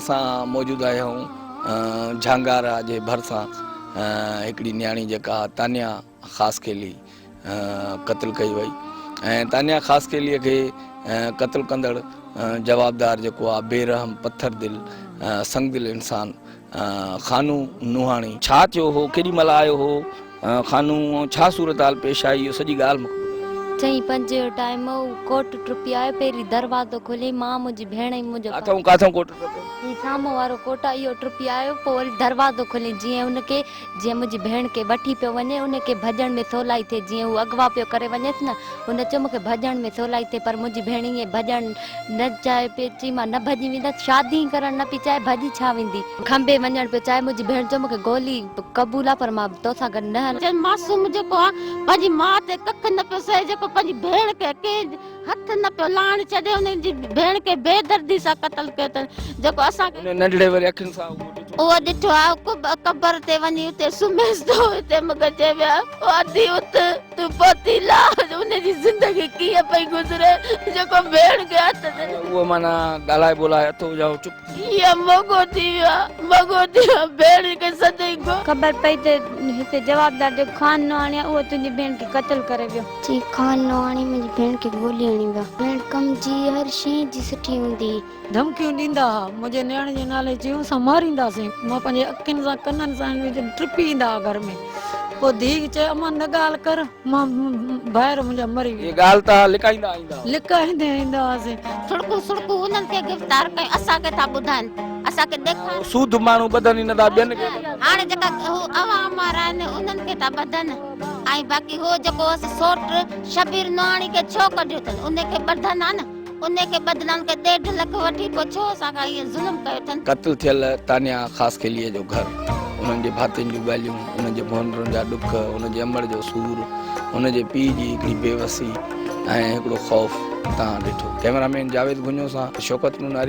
اسان موجود آهيون جهانگارا جي ڀرسان هڪڙي نياڻي جيڪا تانيا خاصخيلي قتل ڪئي وئي ۽ تانيا خاصخيلي کي قتل ڪندڙ جوابدار جيڪو آ بي رحم پٿر دل سنگدل انسان خانو نوحاڻي. ڇا ٿيو هو ڪيڏي مهل آيو هو خانو ۽ ڇا صورتحال پيش آئي اهو سڄي ڳالهه مون کي ٻڌايو. چئين پنجين جو ٽائيم هو ڪوٽ ٽپي آيو پهرين دروازو کوليائين مان منهنجي ڀيڻ ۽ منهنجو ڀاء. ڪاٿئون ڪاٿئون ڪوٽ ٽپيو؟ هي سامهون وارو ڪوٽ آ اهو ٽپي آيو پوء وري دروازو کوليائين جيئن هن کي جيئن منهنجي ڀيڻ کي وٺي پيو وڃي ان کي ڀڄڻ ۾ سولائي ٿئي جيئن هو اغوا پيو ڪري وڃيس نه هن چيو مون کي ڀڄڻ ۾ سولائي ٿئي پر منهنجي ڀيڻ ائين ڀڄڻ نه چاهي پئي چي مان نه ڀڄي ويندس شادي ئي ڪرڻ نه پئي چاهي ڀڄي ڇا ويندي. کنڀي وڃڻ پيو چاهي منهنجي ڀيڻ چيو مون کي گولي قبول آ پر مان توسان گڏ نه هلان. چيس معصوم جيڪو آ پنهنجي ماء تي ڪک نه پيو سهي جيڪو پنهنجي ڀيڻ کي ڪنهن هٿ نه پيو لاهڻ ڇڏي ان جي ڀيڻ کي بي دردي سان قتل ڪيو اٿن جيڪو اسان کي. ان ننڍڙي وري اکين سان اهو ڏٺو. اهو ڏٺو آ قبر تي وڃي اتي سمهيس ٿو اتي مون کي چئي ويا او ادي اٿ تون پوتي لاهه ان جي زندگي ڪيئن پئي گذري جيڪو ڀيڻ کي هٿ تي. اهو معنيٰ ڳالهائي ٻولائي اٿو جائو چپ ٿي. ايئن موڳو ٿي ويو آ موڳو ٿي ويو آ ڀيڻ کي سدائين گو. خبر پئي ته هتي جوابدار جيڪو خان نوحاڻي آهي اهو تنهنجي ڀيڻ کي قتل ڪري ويو. چي خان نوحاڻي منهنجي ڀيڻ کي گولي هڻي ويو. ڀيڻ ڪم جي هر شيء جي سٺي هوندي هئي. ڌمڪيون ڏيندا ها منهنجي نياڻي جي نالي چيون اسان مارينداسين مان پنهنجي اکين سان ڪنن سان هن ٽپي ايندا ها گهر ۾ پوء ڌيء کي چيو امان نه ڳالهه ڪر مان ڀائر منهنجا مري ويا. هي ڳالهه توهان لڪائيندا ايندا هئا. لڪائيندي ايندا هئاسين. سڙڪون سڙڪون انهن کي گرفتار ڪيو اسان کي ٿا ٻڌائن اسان کي ڏيکارن. سوڌ ماڻهو ٻڌن ئي نٿا ٻين کي ٻڌن. هاڻي جيڪا هو عوام وارا آهن انهن کي ٿا ٻڌن ۽ باقي هو جيڪو هوس سوٽ شبير نوحاڻي کي ڇو ڪڍيو اٿن ان کي ٻڌن ها نه ان کي ٻڌن ها ان کي ڏيڍ لک وٺي پوء ڇو اسان کان ائين ظلم ڪيو اٿن. قتل ٿيل تانيا خاصخيليء جو گهر، انهن جي ڀاتين جون ڳالهيون، انهن جي ڀونرن جا ڏک، ان جي امڙ جو سور، ان جي پيء جي هڪڙي بيوسي ۽ هڪڙو خوف تان ڏٺو. ڪئميرا مين جاويد گهڃو سان شوڪت نوناري.